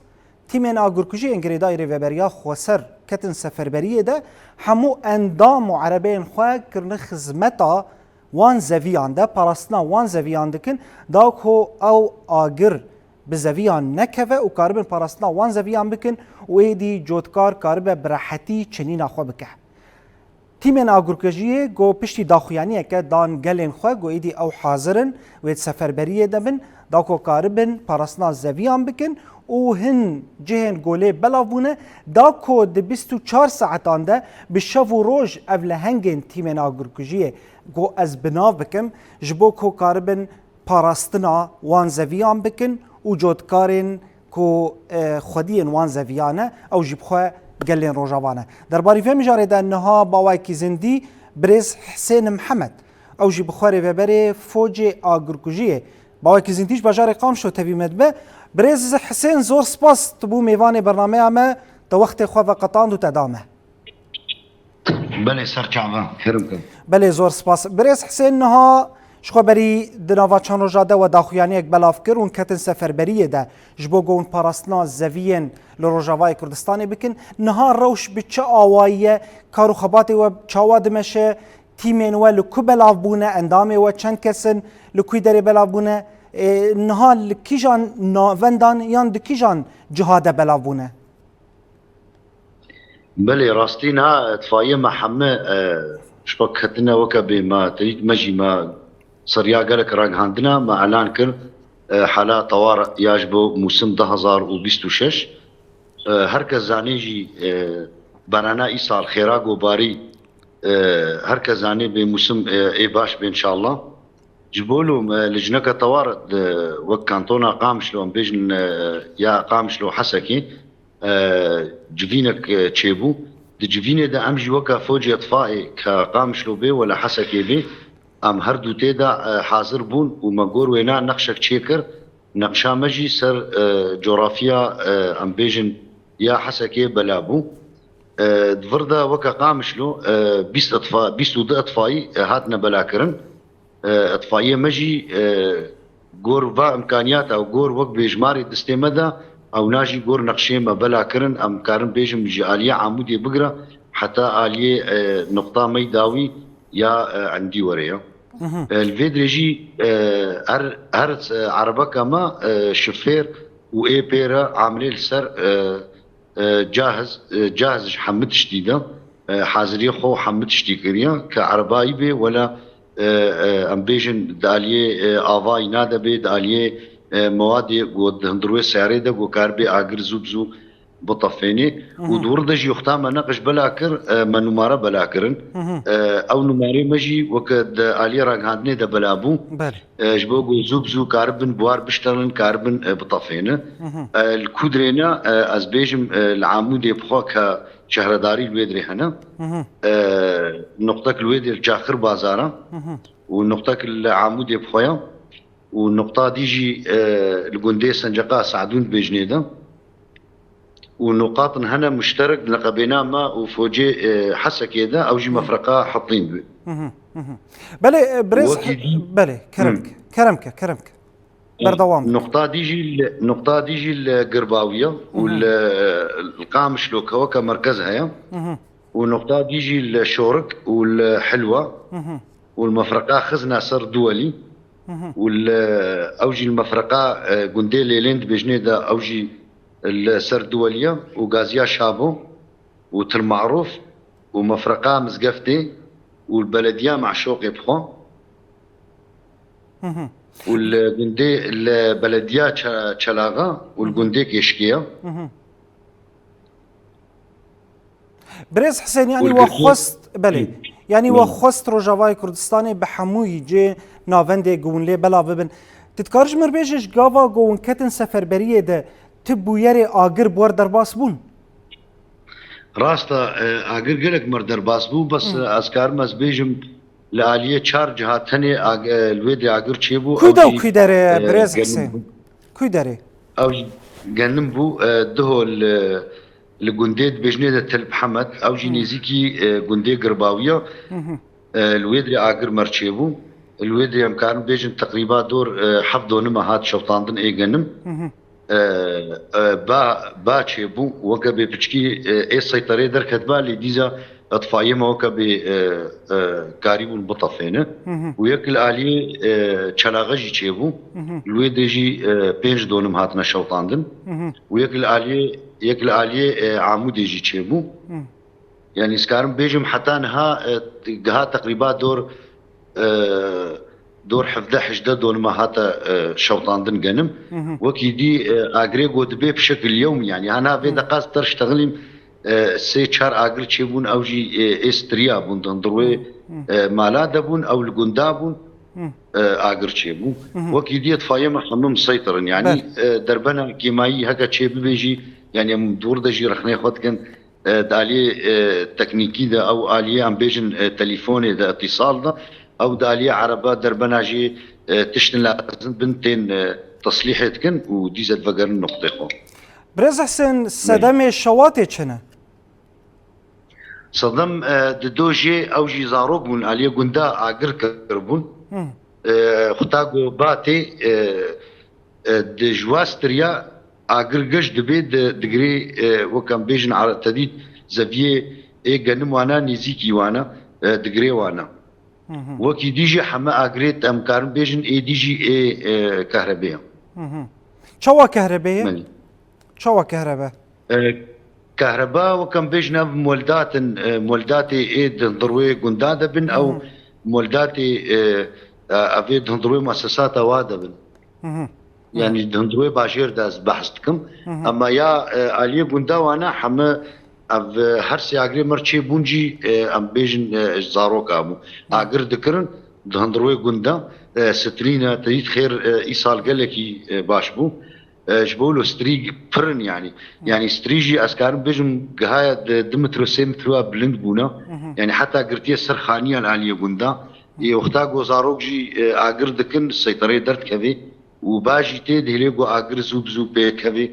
tîmên agirkujiyên girêdayî Rêveberiya Xweser ketin seferberiyê de hemû endam û erebeyên xwe kirine xizmeta wan zeviyan de, parastina wan zeviyan dikin, da ku ew agir bi zeviyan nekeve û karibin parastina wan zeviyan bikin û êdî cotkar karibe bi rehetî çinîna xwe bike. Tîmên agirkujiyê ku piştî daxuyaniyeke dan gelên xwe ku êdî ew hazir in wê di seferberiyê de bin, da ku karibin parastina zeviyan bikin û hin cihên ku lê belav bûne, da ku di bîst û çar saetan de bi şev û roj ev lehengên tîmên agirkujiyê ku ez bi nav bikim, ji bo ku karibin parastina wan zeviyan bikin û cotkarên ku, e, xwediyên wan zeviyan e, ew jî bi xwe gelên Rojava ne. Derbarî vê mijarê de niha bawayekî zindî birêz Hisên Mihemed, ew jî bi xwe rêveberê focê agirkujiyê. Bawayekî zindî ji bajarê Qamişlo tevî me dibe. Birêz Hisên, zor spas, tu bû mêvanê bernameya me, te wextê xwe veqetand û te da me. Belê, ser çava, kerem kin. Belê, zor spas. Birêz Hisên, niha ji xwe berî di nava çend roja de we daxuyaniyek belav kir, hûn ketin seferberiyê de ji bo ku hûn parastina zeviyên li Rojavayê Kurdistanê bikin. Niha rewş bi çi awayî ye? Kar û xebatê we çawa dimeşe? Tîmên we li ku belav bûne? Endamê we çend kes in? Li ku derê belav bûne? E, niha li kîjan navendan yan di kîjan ciha de belav bûne? Belê, rastî niha itfaiye me heme, e, ji xwe ketine weke bê me, terît me jî me seriya gelek ragihandina me elan kir, e, hala tewar ya ji bo mûsim du hezar û bîst û şeş. E, her kes zanê jî, e, berana îsal xêra gobarî, e, her kes zanê bê mûsim, e, ê baş bê înşallah. Ji bo lûm, e, lijneke tewar di wek kantona Qamişlo, em bêjin, e, ya Qamişlo Hesekê, e, civînek, e, çêbû. Di civînê de em jî weke focê itfaê ke Qamişlo bê wele Hesekê bê, em her du tê de, e, hazir bûn û me gor wêna nexşek çêkir. Nexşa me jî ser, e, coğrafya, e, em bêjin ya Hesekê bela bû. E, di vir de weke Qamişlo, e, bîst itfa-, bîst û du itfayî, e, hatine belakirin. E, itfaiye me jî, e, gor va imkaniyata û gor wek bêjmarê distê me de, ewna jî gor nexşê me bela kirin, em karin bêjim ji aliyê Amûdê bigire heta aliyê, e, nuqta me yî dawî ya, e, endî were ye. E, li vê dirêjî, e, her, her, e, erebeka me, e, şifêr û ê pê re amilê li ser, e, e, cahiz, e, cahiz ji hemî tiştî de, e, haziriyê xwe hemî tiştî kiriye, ke erebayî bê, wela, e, e, em bêjin di aliyê, e, avayî nade bê, di aliyê, e, mewadê ku di hundirwê seyarê de ku karibê agir zû bi zû bitefênê. Û di wir de jî wexta me neqş bela kir, e, me numare bela kirin. E, ew numarê me jî weke di aliyê ragihandinê de bela bû. Belê. E, ji bo ku zû bi zû karibin buhar biştelin, karibin, e, bitefêne. E, li ku dirêne, e, ez bêjim, e, li Amûdê bi xwe ke şehredarî li wê dirê hene. E, nuqtek li wê dirê li Çaxir Bazar e. Û nuqtek li Amûdê bi xwe ye. Û nuqta dî jî, e, li gundê Senceqa Sadûn dibêjinê de. Û nuqatin hene muşterek di neqebêna me û focê, e, Hesekê de, ew jî mefreqa Hetîn dibê. Belê, e, birêz, Wekî dî- belê, kerem ke, kerem ke, kerem ke. E, Berdewam bike. Nuqta dî jî li, nuqta dî jî li Girbawiya û li, li Qamişlo ke weke merkez heye. Û nuqta dî jî li Şorik û li Hilwa û li mefreqa Xizna ser Duwelî û li, ew jî li mefreqa, e, gundê Lêlên dibêjinê de ew jî li ser Duweliya û Gaziya Şabo û Til Marûf û mefreqa Mizgeftê û li belediya Meşoqê bi xwe û li gundê, li belediya Çe-, Çelaxa û li gundê Kêşkiya. Birêz Hisên, yanî we xwest, belê. Yanî we xwest Rojavayê Kurdistanê bi hemûyî cê navendê ku hûn lê belav bibin. Tu dikarî ji mir bêjî ji gava ku hûn ketin seferberiyê de ti bûyerê agir bi we re derbas bûn? Rast e, e, agir gelek mir derbas bû, bes, e, ez karim ez bêjim li aliyê çar ciha tenê ag-, e, li wê derê agir çêbû, Ku ew de û jî, ku derê, e, birêz genim Hisên? bû. Ku derê? Ew jî genim bû, e, diho li, li gundê dibêjinê de Til Mihemed, ew jî Hı. nêzîkî, e, gundê Girbawiya. Hı hı. E, li wê derê agir mir çêbû. Li wê derê em karin bêjin teqrîba dor, e, heft donime hat şewtandin ê genim. Hı hı. E, e, ba, ba çêbû, weke bê piçkî, e, ê seyterê derketba, lê dîza itfaiyê me weke bê, e, e, karîbûn bitefêne. Hı hı. Û yek li aliyê, e, çelaxe jî çêbû. Hı hı. Li wê derê jî, e, pênc donim hatine şewtandin. Hı hı. Û yek li aliyê, yek li aliyê, e, Amûdê jî çêbû. Hı. Yani, ez karim bêjim heta niha, e, giha teqrîba dor, e, dor hevdeh hejdeh donima hate, e, şewtandin genim. Hı hı. Wekî dî, e, agirê got dibê bi şekil yewmî, yani, hana vê Hı. deqa ez ter ştexilîm, e, sê çar agir çêbûn, ew jî, e, ê stiriya bûn, di hundirwê, Hı hı. e, mala de bûn, ew li gunda bûn, Hı. e, agir çêbû. Hı hı. Wekî dî itfaiyê me hemû miseytir in, yani, Belê. e, derbena kêmayî heke çê bibe jî, yani, em di wir de jî rexnê xwe dikin, e, di aliyê, e, teknîkî de, ew aliyê em bêjin, e, telîfonê de, îtîsal de, ew di aliyê ereba derbena jî, e, tiştin lazim bin tên, e, teslîhê dikin û dîse divegerin noqtê xwe. Birêz Husên, Belê. sedemê şewatê çi ne? Sedem, e, di do jê ew jî zarok bûn, aliyê gunda agir kiribûn. Hı. E, xwe ta ku ba tê, e, e, di ji wa stiriya agir geş dibê di, digirê, e, wek em bêjin, ara-, tedît zeviyê ê genim wana, nêzîkî wana, e, digirê wana. Hı hı. Wekî dî jî heme agirê em karin bêjin ê dî jî ê, e, kehrebê ye. Hı hı. Çawa kehrebê ye? Belê. Çawa kehrebe? E, kehreba, wek em bêjin, ev moldat in, e, moldatê ê di hundirwê gunda de bin, Hı hı. ew moldatê, e, e, ev ê di hundirwê muessesata wa de bin. Hı hı. Hı hı. Yani di hundirwê bajêr de ez behs dikim. Hı hı. Ama ya, e, aliyê gunda wana heme ev, e, her sê agirê mir çê bûn jî, e, em bêjin, e, ji zaroka bû. Hı. Agir dikirin di hundirwê gunda, e, strîna te dît xêr, e, îsal gelekî, e, baş bû. E, ji bo wilo strî pir in, yanî. Hı. Yanî strî jî ez karim bêjim gihaya di du metro, sê metro bilind bûne. Hı hı. Yanî heta girtiye ser xaniyan aliyê gunda. Hı. Ê wexta ku zarok jî, e, agir dikin, seytereyê derdikevê û ba jî tê dihêlê ku agir zû bi zû pê kevê,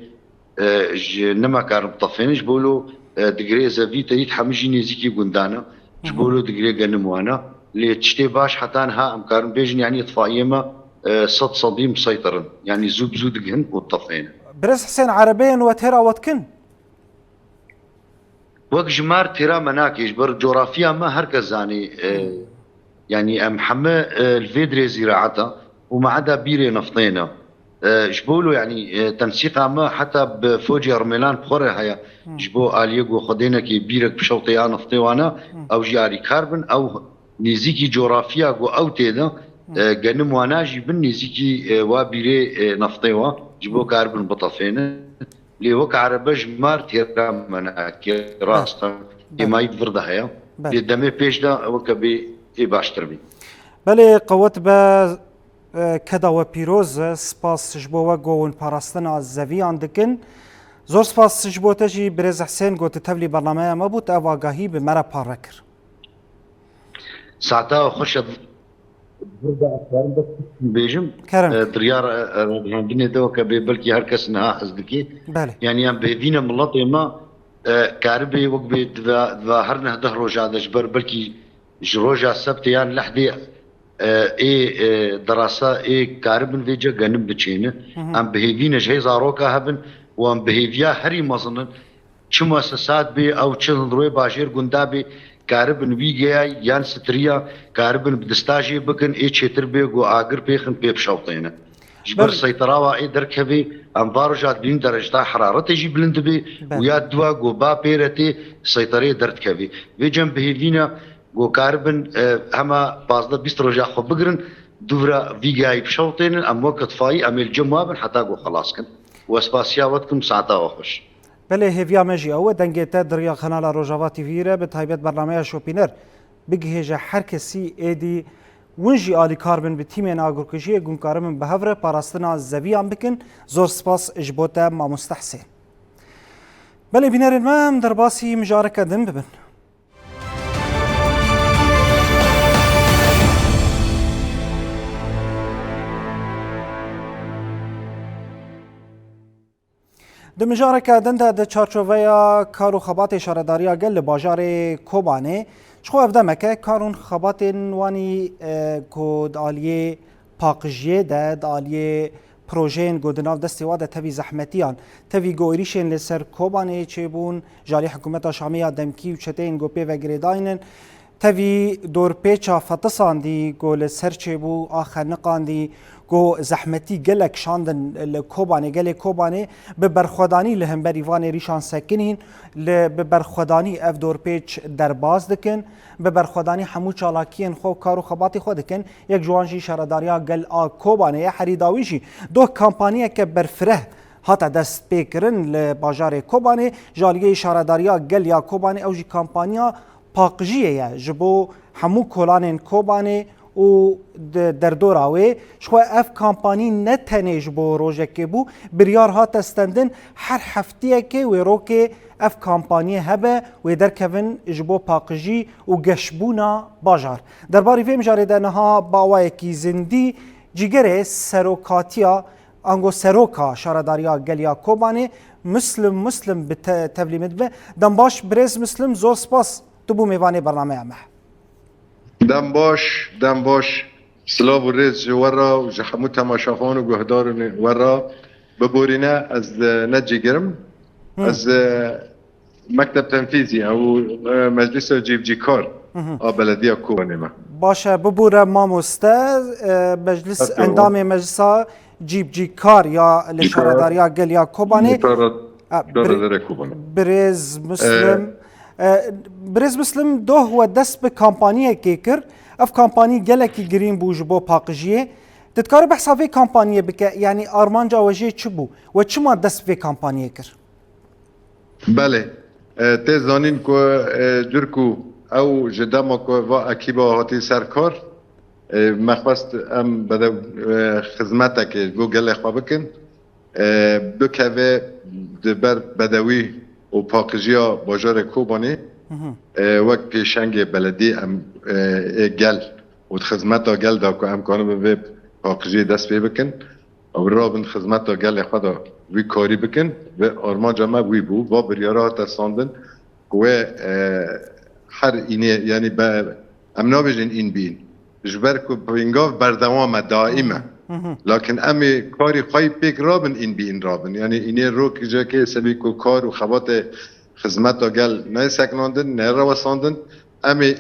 e, ji nema karin bitefêne. Ji bo wilo, e, digirê zevî te dît hemû jî nêzîkî gundan e. Ji Hı hı. bo wilo digirê genim wana. Lê tiştê baş heta niha em karin bêjin, yanî itfaiyê me, e, sed sedî miseytir in. Yanî zû bi zû digihin û dixwînin. Birêz Hisên, erebeyên we têra we dikin? Wek ji mar têra me nake, ji ber coxrafiya me her kes zanî, e, yanî em heme, e, li vê dirê zîraeta û me eda bîrê neftê ne. E, ji bo wilo, yanî, e, tensîqa me heta bi focê Rmêlan bi xwe re heye. Hı. Ji bo aliyê ku xwedênekê bîrek bişewte ya neftê wana, Hı. ew jî alîkar bin, ew nêzîkî coxrafiya ku ew tê de, Hı. e, genim wana jî bin nêzîkî, e, wa bîrê, e, neftê wa, ji bo Hı. karibin bitefêne. Lê wek erebe ji mar têra me nake, rast e. Belê. Kêmayî di vir de heye. Belê. Lê demê pêş de weke bê ê baştir bî. Belê, qewet be. E, keda we pîroz e, spas ji bo we ku hûn parastina zeviyan dikin. Zor spas ji bo te jî, birêz Hisên, ku tu tevlî bernameya me bû, tu ev agahî bi me re parve kir. Saeta we xweş e. Burada ez karim bes bêjim. Kerem. E, di riya, e, ragihandinê de weke bê belkî her kes niha hez dike. Belê. Yanî em bi hêvî ne miletê me, e, karibê wek bê di va, di va her neh deh roja de ji ber belkî ji roja sebtê yan lehdê, e, ê, e, derasa ê karibin vêce genim biçêne. Hı hı. Em bi hêvî ne ji hê zaroka hebin û em bi hêviya herî mezin in. Çi muessesat bê, ew çi hundirwê bajêr gunda bê, karibin wî geyay yan stiriya, karibin bi dista jê bikin, ê çêtir bê ku agir pêxin pê bişewtêne. Ji ber Belê. seytera wa ê derkevê, em va roja dibînin dereceta heraretê jî bilind dibe Belê. û ya dua ku ba pê re tê seyterê derdikevê. Vê cem bi hêvî ne ku karibin, e, hema pazdeh bîst roja xwe bigirin, dûvra vî geyayî bişewtênin, em wek itfaî em ê li cem wa bin heta ku xelas kin. We spasiya we dikim, saeta we xweş. Belê, hêviya me jî ew e, dengê te di riya kanala Rojava T V re, bi taybet bernameya Şopîner, bigihêje her kesî êdî Hûn jî alîkar bin bi tîmên agirkujiyê ku hûn karibin bi hev re parastina zeviyan bikin. Zor spas ji bo te, mamoste Husên. Belê bînerên me, em derbasî mijareke din bibin. Di mijareke din de di çarçoveya kar û xebatê Şaredariya Gel li bajarê Kobanê, ji xwe ev demeke kar û xebatên wanî, e, ku di aliyê paqijiyê de, di aliyê projeyên ku di nav destê wa de tevî zehmetiyan, tevî ku êrîşên li ser Kobanê çêbûn, ji alî hikûmeta Şamê ya demkî û çeteyên ku pê ve girêdayîn in, tevî dorpêça fetisandî ku li ser çêbû, a xeniqandî ku zehmetî gelek şandin li Kobanê, gelê Kobanê bi berxwedanî li hemberî van êrîşan sekinîn, li, bi berxwedanî ev dorpêç derbas dikin, bi berxwedanî hemû çalakiyên xwe û kar û xebatê xwe dikin. Yek ji wan jî Şaredariya Gel a Kobanê ye. Herî dawî jî doh kampanyeke berfireh hate dest pê kirin li bajarê Kobanê. Ji aliyê Şaredariya Gel ya Kobanê ew jî kampanya paqijiyê ye ji bo hemû kolanên Kobanê û di derdora wê. Ji xwe ev kampanî ne tenê ji bo rojekê bû, biryar hate stendin her heftiyekê wê rokê ev kampaniyê hebe, wê derkevin ji bo paqijî û geşbûna bajar. Derbarî vê mijarê de niha bi awayekî zindî cîgerê serokatiya ango seroka Şaredariya Gel ya Kobanê Muslim Muslim bi te-, tevlî min dibe. Dem baş birêz Muslim, zor spas tu bû mêvanê bernameya me. Dem baş, dem baş. Silav û rêz ji we re û ji hemû temaşevan û guhdarên we re. Biborîne ez, e, ne cîgir im. Hı. Ez, e, Mekteb Tenfîzî ew, e, Meclisa Cîvcîkar Hı hı. a Belediya Kobanê me. Baş e, bibûre mamoste, e, meclis, Hepto. endamê Meclisa Cîvcîkar ya li Cîkar. Şaredariya Gel ya Kobanê. Cîkar, E, Cîkar bir-, Dere Kobanê. Birêz Muslim. E, E, birêz Muslim, doh we dest bi kampaniyekê kir. Ev kampanî gelekî girîng bû ji bo paqijiyê. Tu dikarî behsa vê kampaniyê bike, yanî armanca we jê çi bû? We çima dest bi vê kampaniyê kir? Belê. E, tê zanîn ku, e, cur ku ew ji dema ku va ekîba hatî ser kar, e, me xwest em bedew, e, xizmetekê ji bo gelê xwe bikin. E, bikeve di ber bedewî û paqijiya bajarê Kobanê, Hı hı. e, wek pêşengê beledî em, e, ê gel û di xizmeta gel de ku em kanibin vê paqijiyê dest pê bikin. Ew rabin xizmeta gelê xwe de wî karî bikin. Vê armanca me wî bû. Va biryara hate standin ku wê, e, her înê, yanî be, em nabêjin în bi în. Ji ber ku pêngav berdewam e, daîm e. Hı hı. Lakin em ê karî xwe yî pêk rabin, în bi în rabin. Yanî înê rokijekê sebî ku kar û xebatê xizmeta gel neyê sekinandin, neyê rewestandin. Em ê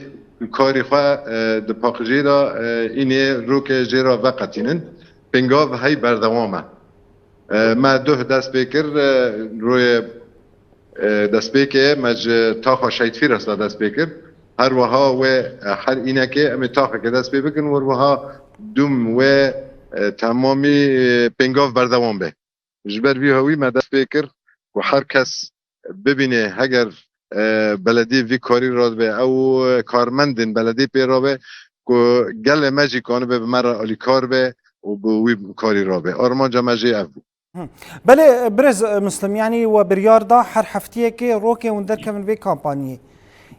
karî xwe, e, di paqijê de, e, înê rokê jê re veqetînin. Pêngav hey berdewam e. E, me duh dest pê kir, e, royê, e, destpêkê me ji taxa Şehîd Fîras de dest pê kir. Her wiha wê, e, her înekê em ê taxeke dest pê bikin, wer wiha dûm wê, e, temamî, e, pêngav berdewam be. Ji ber vî hewî me dest pê kir ku her kes bibîne, heger, e, beledî vî karî radibe, ew karmendên beledî pê rabe ku gelê me jî kanibe bi me re alîkar be û bi wî karî rabe. Armanca me jê ev bû. Hı. Belê, birêz Muslim, yanî we biryar da her heftiyekê rokê hûn derkevin vê kampanyê.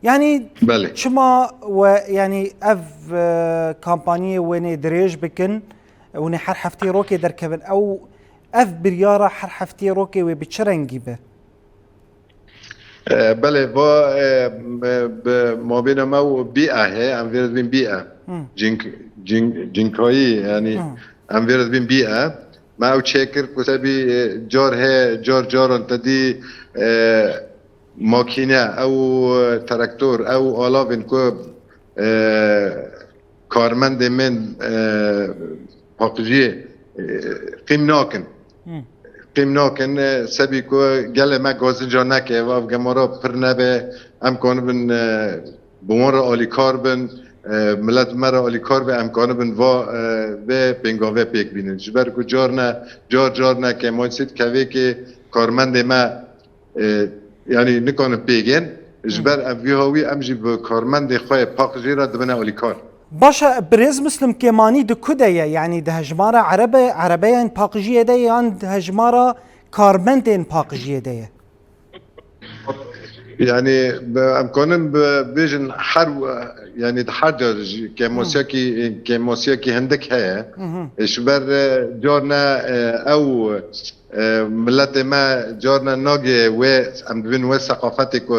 Yanî Belê. çima we, yanî ev, e, kampanyê wênê dirêj bikin, hûn ê her heftiyê rokê derkevin, ew, ev biryara her heftiyê rokê wê bi çi rengî be? E, belê, va, e, me, bi mabêna me û bî e heye, em vê re dibîn bî e. Hı. Cink-, cink-, cinkayî, yanî Hı. em vê re dibîn bî e. Me ew çêkir ku sebî, e, car he, car caran te dî, e, makîne, ew, e, traktor, ew alavên ku, e, karmendê min, e, paqijiyê, e, qîm nakin. Hı. Qîm nakin, e, sebî ku gelê me gazinca neke, ev gemara pir nebe, em kanibin, e, bi wan re alîkar bin, e, milet me re alîkar be, em kanibin va, e, vê pêngavê pêk bînin. Ji ber ku car ne, car car ne ke mindset kevêkê karmendê me, e, yanî nikanin pêgên, ji Hı. ber ev vî hawî em jî bi karmendê xwe paqijê re dibine alîkar. Baş e, birêz Muslim, kêmanî di ku de ye? Yanî di hejmara erebe, erebeyên paqijiyê de ye yan di hejmara karmendên paqijiyê de ye? Yani bi- em kanin bi- bêjin her, yani di her car jî kêmasiyekî kêmasiyekî hindik heye. Ji ber e, carna e, ew e, miletê me carna nagê wê, em dibin wê seqafetê ku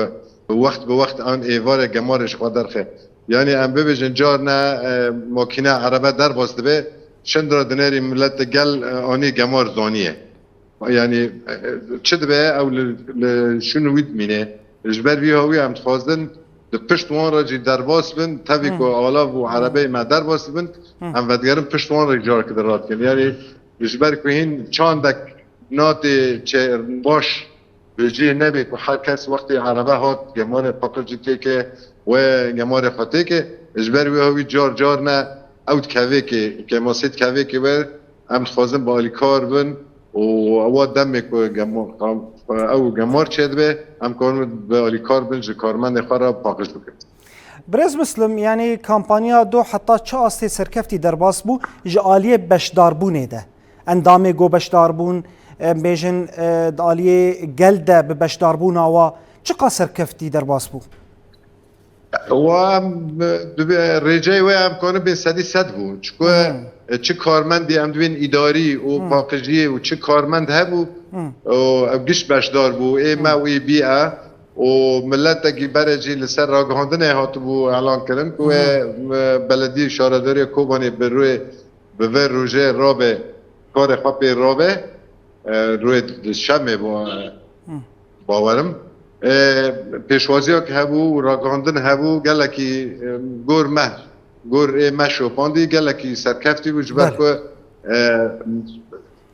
bi wext bi wext an êvarê gemarê ji xwe derxe. Yani em bibêjin carna e, makîne erebe derbas dibe, şindira dinêrî milete gel e, anî gemar zaniye. Yani e, çi dibe ew li, li şûn wî dimîne. Ji ber vî hawî em dixwazin di pişt wan re jî derbas bin, tevî ku alav û erebeyê me derbas dibin, em vedigerin pişt wan re jî careke din radikin. Yani ji ber ku hîn çandek natê çe baş bi cih nebê ku her kes wextê erebe hat gemarê paqijî têke wê gemarê xwe têke. Ji ber wê hawî car car ne ew dikevêkê, kêmasê dikevêkê we, em dixwazin bi alîkar bin û ewa demê ku gemo- ew gemar çêdibe, em karin bi alîkar bin ji karmendê xwe re paqij bikin. Birêz Muslim, yanî kampanya do heta çi astê serkeftî derbas bû ji aliyê beşdarbûnê de? Endamê ku beşdar bûn, em bêjin, e, di aliyê gel de bi beşdarbûna wa çiqas serkeftî derbas bû? Wa em dibe rêceyê wê em karin bên sedî sed bû. Çiku e, çi karmendî em dibên îdarî û paqijiyê û çi karmend hebû, û ew giş beşdar bû. Ê me û ê bî e. Û miletekî berê jî li ser ragihandinê hatibû elan kirin ku wê, e, beledî şaredariyê Kobanê bi rûyê bi vê rojê rabe, karê xwe pê rabe, e, rûyê di şemê bo, e, bawerim. E, pêşwaziya ki hebû û ragihandin hebû, gelekî e, gor me, gor ê me şopandî, gelekî serkeftî bû ji ber ku e,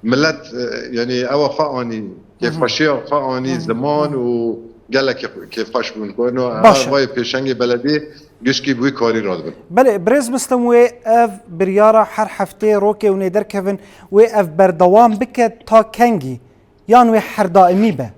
milet e, yani ewa xwe anî, kêfxweşiya xwe anî ziman û gelekî kêfxweş bûn. Ku no, Baş e. Vayê pêşengê belediyê gişkî bi wî karî radibin. Belê, birêz Muslim, wê ev biryara her hefteyê rokê hûn ê derkevin, wê ev berdewam bike ta kengî? Yan wê her daimî be?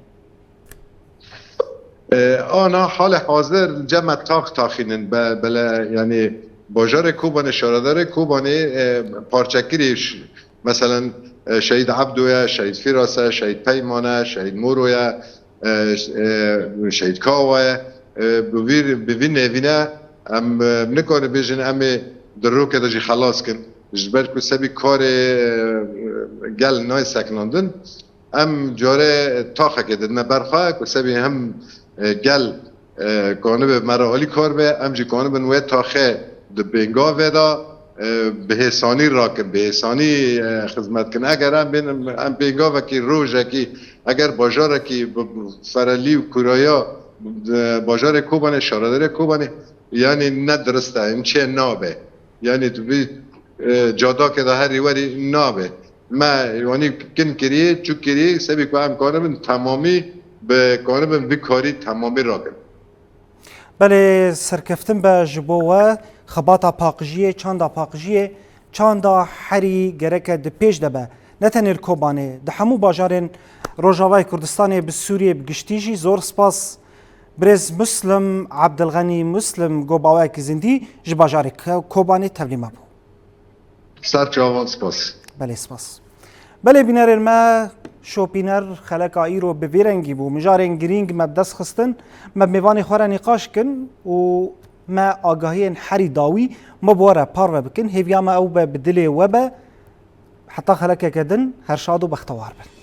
E, ana halê hazir cem me tax taxînin be, bele, yani bajarê Kobanê, şaredarê Kobanê e, parçekirî ş- meselen e, Şehîd Ebdo ye, Şehîd Fîras e, Şehîd Peyman e, Şehîd Moro ye, e, e, Şehîd Kawa ye. E, bi vî, bi vî nêvîne em e, nikarin bêjin em ê di rokê de jî xelas kin. Ji ber ku sebî karê e, gel nayê sekinandin, em carê taxekê didine ber xwe ku sebî hem e, gel e, kanibe me re alîkar be, em jî kanibin wê taxê di pêngavê de e, bi hêsanî rakin, bi hêsanî e, xizmet kin. Eger em bên, em pêngavekî rojekî, eger bajarekî bi, bi ferelî û kuraya e, bajarê Kobanê, şaredarê Kobanê, yani ne dirist e, em çê nabe. Yani tu vî e, cadakê de herî werî nabe. Me wanî kin kirî, çû kirî, sebî ku em kanibin temamî bi kanibin vî karî temamî rakin. Belê, serkeftin be ji bo we, xebata paqijiyê, çanda paqijiyê, çanda herî gereke di pêş de be. Ne tenê li Kobanê, di hemû bajarên Rojavayê Kurdistanê, bi Sûriyê bi giştî jî. Zor spas birêz Muslim, Abdilxenî Muslim, go baweyekî zindî ji bajarê Ko- Kobanê tevlî me bû. Ser çavan, spas. Belê, spas. Belê bînerên me, şopîner, xeleka îro bi vî rengî bû. Mijarên girîng me bi dest xistin, me bi mêvanê xwe re nîqaş kin û me agahiyên herî dawî me bi we re parve bikin. Hêviya me ew be, bi dilê we be. Heta xelekeke din, her şad û bextewar bin.